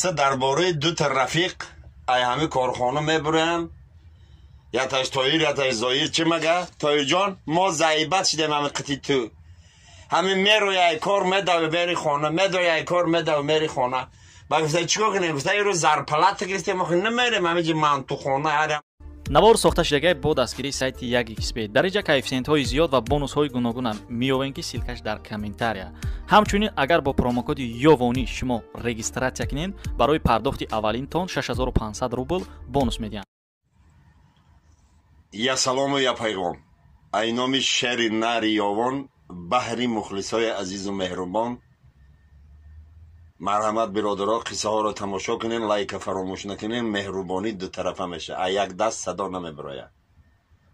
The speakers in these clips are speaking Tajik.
Дар бораи дута рафиқ ай ҳами корхона мебуранд. Яташ Тоир, яташ Зоир. Чӣ мага? Тоирҷон, мо заибат шидем ҳами қити ту. Ҳами мерои ай кор медави мери хона, медои ай кор медави мери хона. Ба гуфта чикор кунем? Гуфта ирӯз зарплата гирифтем, охи намерем ҳамиҷи мантухона ҳар. Навор сохта шудагай бо дастгирии сайти 1xb. Дар инҷа коэффисиентҳои зиёд ва бонусҳои гуногунам меёвем, ки ссылкаш дар комментария. Ҳамчунин агар бо промокоди Ёвонӣ шумо регистратсия кунед, барои пардохти аввалинтон 6500 рубл бонус медиҳанд. Я салому, я пайғом. Ай номи шери нари Ёвон баҳри мухлисои азизу меҳрубон. Марҳамат, биродаро, қиссаҳоро тамошо кунен, лайка фаромӯш накунен, меҳрубонӣ дутарафа меша. А як даст садо намебирояд.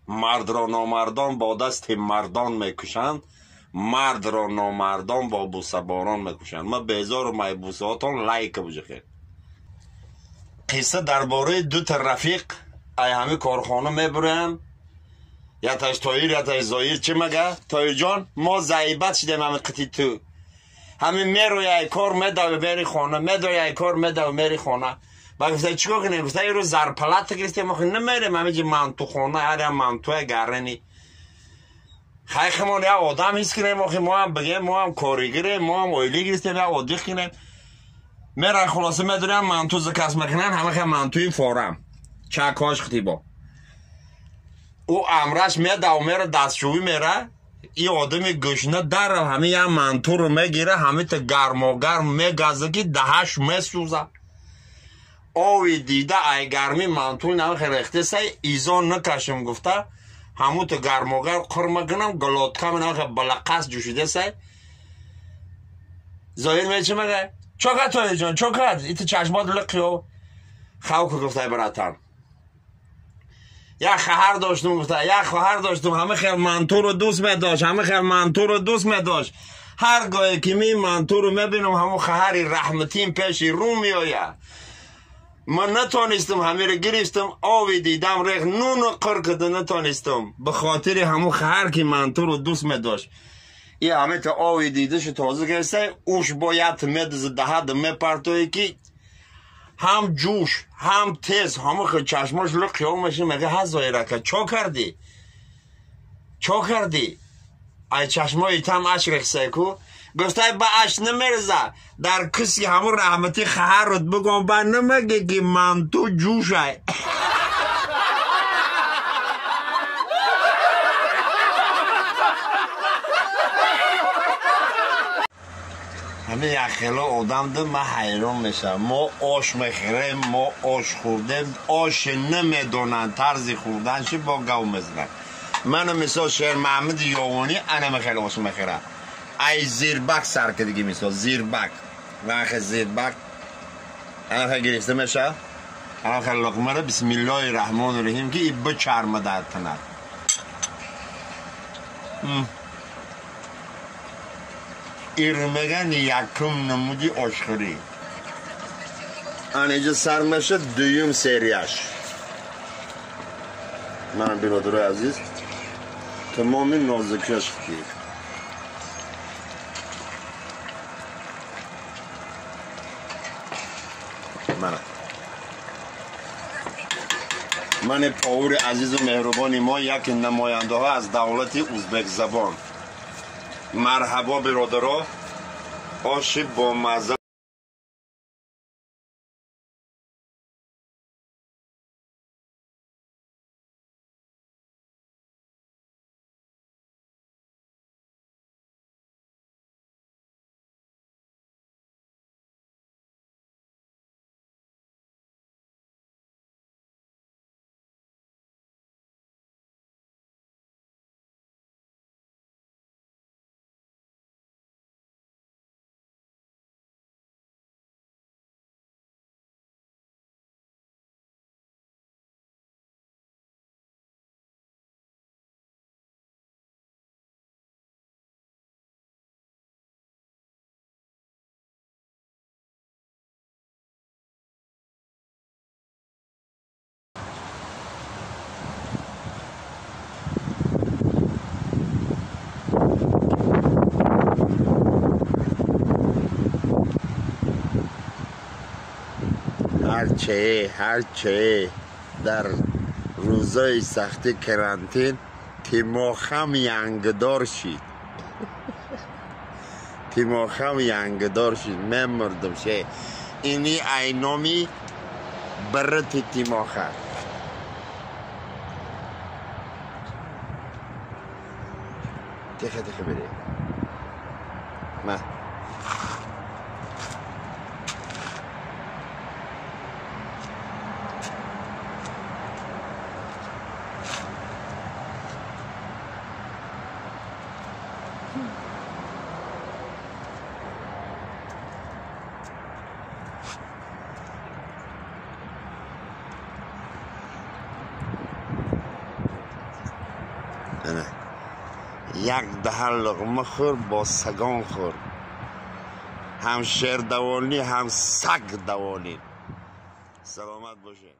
Мардро номардон бо дасти мардон мекушанд, мардро номардон бо бусаборон мекушанд. Ма безору майбусаотон лайка буҷихед. Қисса дар бораи дута рафиқ ай ҳами корхона мебуранд. Яташ Тоир, яташ Зоир. Чӣ мага? Тоирҷон, мо заибат шидем ҳами қити ту. Ҳами мерои ай кор медави мери хона, медои ай кор медави мери хона. Ба гуфта чикор кунем? Гуфта ирӯз зарплата гирифтем, охи намерем ҳамиҷи мантухона ҳар як мантуя гарани. Хайхамон як одам ҳис кунем, охи мо ҳам бигем, мо ҳам коригирем, мо ҳам оилӣ гирифтем, як оддих кунем. Меран, хулоса, медурям, манту заказ мекунанд, ҳама хел мантуи форам. Чакҳош хитибо. Ӯ амраш медав мера дастшӯӣ мера, и одами гӯшна дарав ҳами як мантуро мегира, ҳамита гармогарм мегаза, ки даҳаш месӯза. Ови дида ай гарми мантуи намихе рехтесай, изо накашем гуфта, ҳамута гармогарм қур мекунам, глоткам намихе балақас ҷӯшидесай. Зоир мечи мага? Чо кард, Тоирҷон, чо кард? Ити чашмот лиқиё. Хавку гуфтай, братан. Як хахар доштум, гуфта, як хоҳар доштум, ҳама хел мантуро дӯст медошт, ҳама хел мантуро дӯст медошт. Ҳар гоҳе ки ми мантуро мебинам, ҳамон хаҳари раҳматин пеши рӯ меояд. Ман натонистам, ҳамиро гирифтам, ови дидам рех, нуну қир када натонистам. Ба хотири ҳамон хаҳар ки мантуро дӯст медошт. И ҳамита ови дидашу тоза кардасай, уш бояд медаза даҳада мепартое, ки ҳам ҷӯш, ҳам тез, ҳама хел чашмош лиқиёл меша, мега ҳа Зоирака, чо кардӣ? Чо кардӣ? Ай чашмои там аш рехсай ку? Гуфтай ба аш намереза, дар киси ҳамун раҳмати хаҳарот бигон, ба намаге ки манту ҷӯшай. Ҳамин як хело одам ду ман ҳайрон мешавам. Мо ош мехӯрем, мо ош хӯрдем, оше намедонанд тарзи хӯрданши, бо гав мезананд. Мана мисол Шермаҳмади Ёвонӣ анама хеле ош мехӯрад. Ай зирбак сар кардиги, мисол зирбак. Вахе зирбак анахе гирифта мешавад. Анахе луқмаро бисмиллоҳи раҳмони раҳим, ки и бичарма дар танад. Ир меган якум намуди ошхӯрӣ. Аниҷа сар мешад дуюм серияш. Ман, биродарои азиз, тамоми нозукиаш ки. Мана. Мани повури азизу меҳрубони мо, яке намояндаҳо аз давлати узбекзабон. Марҳабо, биродаро, оши бомазза. Ҳарче дар рӯзои сахти карантин Тимохам янгдор шид. Тимохам янгдор шид. Мемурдам ше. Ини айноми брати Тимоха. Тихо, тихо бери. Ма. Як даҳан луқма хӯр, бо сагон хӯр. Ҳам шер давонӣ, ҳам саг давонӣ. Саломат бошед.